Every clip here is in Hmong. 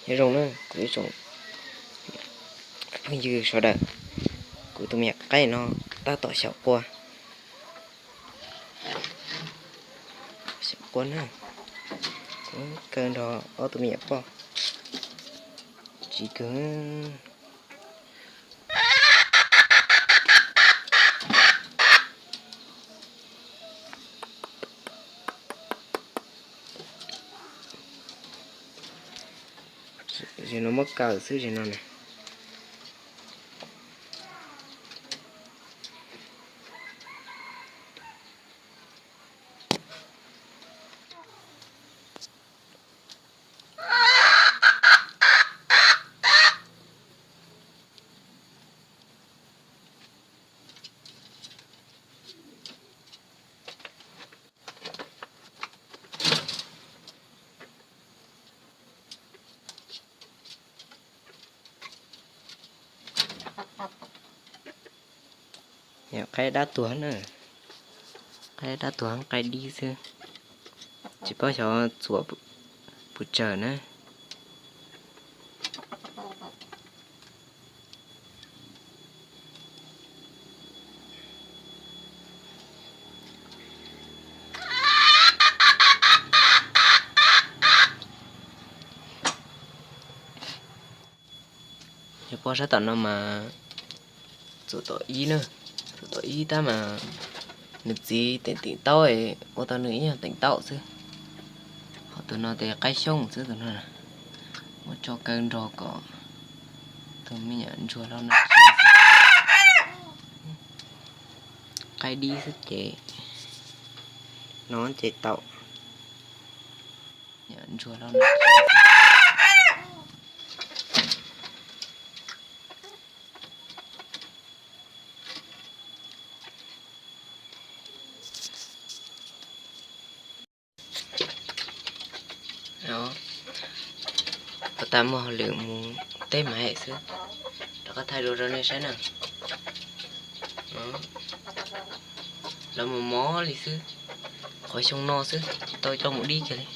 Nyob zoo na kuv ib tsoom phooj ywg sawv daws, kuv tus me nyuam qaib no tab tom xyaum quaj, xyaum quaj na, kaw nrog ob tug me nyuam poj, tsis kawg. Zem no muab kaw xwb zem no na. Qaib dab tuag na, qaib dab tuag qaib dib xwb, tsis paub xyov txuam puas tsawg na. Yog poj sab tom no mas txuam tom ib na, txuam tom ib tab mas nws txiv teem teem taub, ua tau nws ib yam teem taub xwb. Ho tus no ces qaib xyooj xwb tus no, muab tso kaw nrog kom tus me nyuam ntsuag los no. Qaib dib xwb ces no ces tau. Ntsuag los no. Ua tas muaj hauj lwm mus teb mas hem xwb, rov qab thaij dua rau nej saib na. Los mus mob li xwb, qhov xyoo no xwb tsis tau coj mus dib kiag li.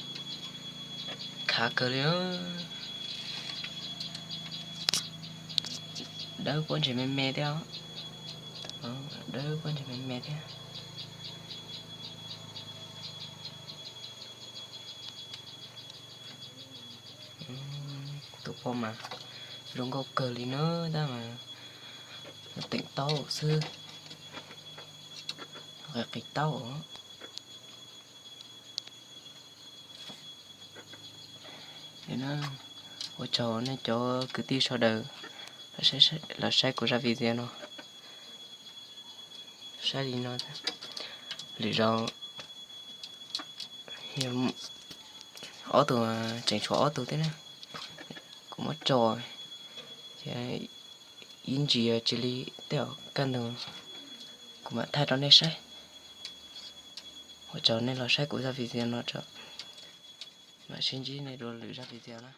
Khav kawg li. Dawb pob ntseg me me thiab, dawb pob ntseg me me thiab. Tus poj mas zoo nkauj kawg li na, tab mas teem taub xwb, qis qis taub. Ua tsaug nej cov kwv tij sawv daws los saib kuv zaj video no. Saib li no, lwm zaus ob tug, tseem tshuav ob tug thiab na, kuv muab tso, ces ib ntsis cia li tej zaum kaj ntug kuv mam thaij rau nej saib. Ua tsaug nej los saib kuv zaj video no tso, mam sib ntsib nej dua lwm zaj video na.